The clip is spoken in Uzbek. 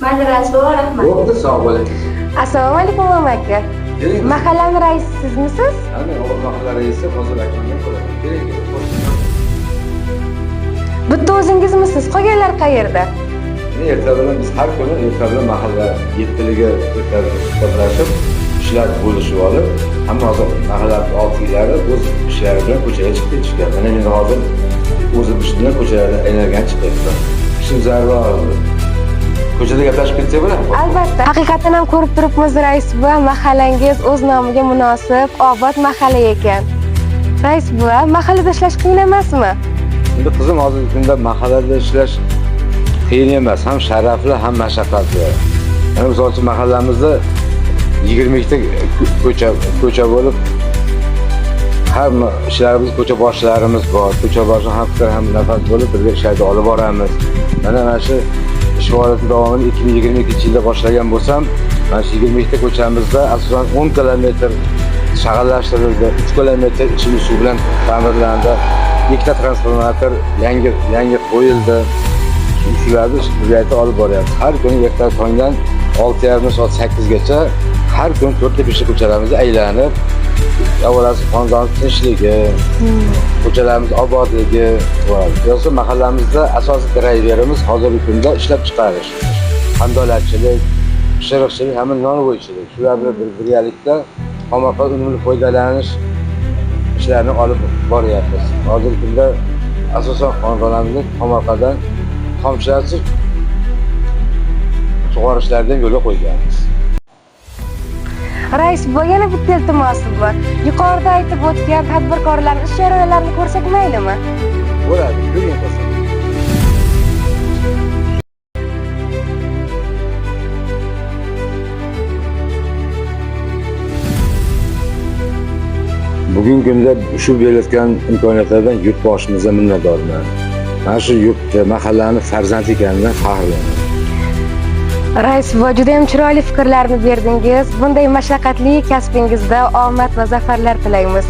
Mayli, rais buva, rahmat. Bo'pti, sog' bo'ling. Assalomu alaykum, amaki. Keling. Mahallani raisi sizmisiz? Ana, mahalla raisi Hozir akamdan ko'raman. Keling. Bitta o'zingizmisiz? Qolganlar qayerda? Erta bilan biz har kuni erta bilan mahalla yettiliga erta bilan suhbatlashib, ishlar bo'lishib olib, hamma hozir mahalla oltiylari o'z ishlari bilan ko'chaga chiqib ketishgan. Mana men hozir o'zim ish bilan ko'chalarda aylangan chiqyapman. Ishim zarur hozir. Ko'chada gaplashib ketsak bo'ladimi? Albatta. Haqiqatan ham ko'rib turibmiz, rais buva, mahallangiz o'z nomiga munosib, obod mahalla ekan. Rais buva, mahallada ishlash qiyin emasmi? Endi qizim, hozirgi kunda mahallada ishlash qiyin emas, ham sharafli, ham mashaqqatli. Mana misol uchun mahallamizda 22 ta ko'cha bo'lib, har ishlarimiz ko'cha boshlarimiz bor. Ko'cha boshi ham fikr, ham nafas bo'lib birga ishlarni olib boramiz. Mana shu ish faoliyati davomida 2022-yilda boshlagan bo'lsam, mana shu 22 ta ko'chamizda asosan 10 kilometr shag'allashtirildi, 3 kilometr ichimlik suv bilan ta'mirlandi, ikkita transformator yangi qo'yildi. Shularni birgalikda olib boryapmiz. Har kuni erta tongdan 6:30 soat 8 gacha har kuni 4 ta 5 ta ko'chalarimizni aylanib, avvalasi xonadon tinchligi, ko'chalarimiz obodligi bo'ladi. Yo'qsa mahallamizda asosiy drayverimiz hozirgi kunda ishlab chiqarish, handolatchilik, pishiriqchilik hamda nonvoychilik. Shular bilan birgalikda tomorqa unumli foydalanish ishlarini olib boryapmiz. Hozirgi kunda asosan xonadonlarimizni tomorqadan tomchilatib sug'orishlarni ham yo'lga qo'yganmiz. Rais buva, yana bitta iltimosim bor. Yuqorida aytib o'tgan tadbirkorlarning ish jarayonlarini ko'rsak maylimi? Bo'ladi, yuring qizim. Bugungi kunda shu berilayotgan imkoniyatlardan yurtboshimizga minnatdorman. Mana shu yurt, mahallani farzandi ekanimdan faxrlanaman. Rais buva, juda ham chiroyli fikrlarni berdingiz. Bunday mashaqqatli kasbingizda omad va zafarlar tilaymiz.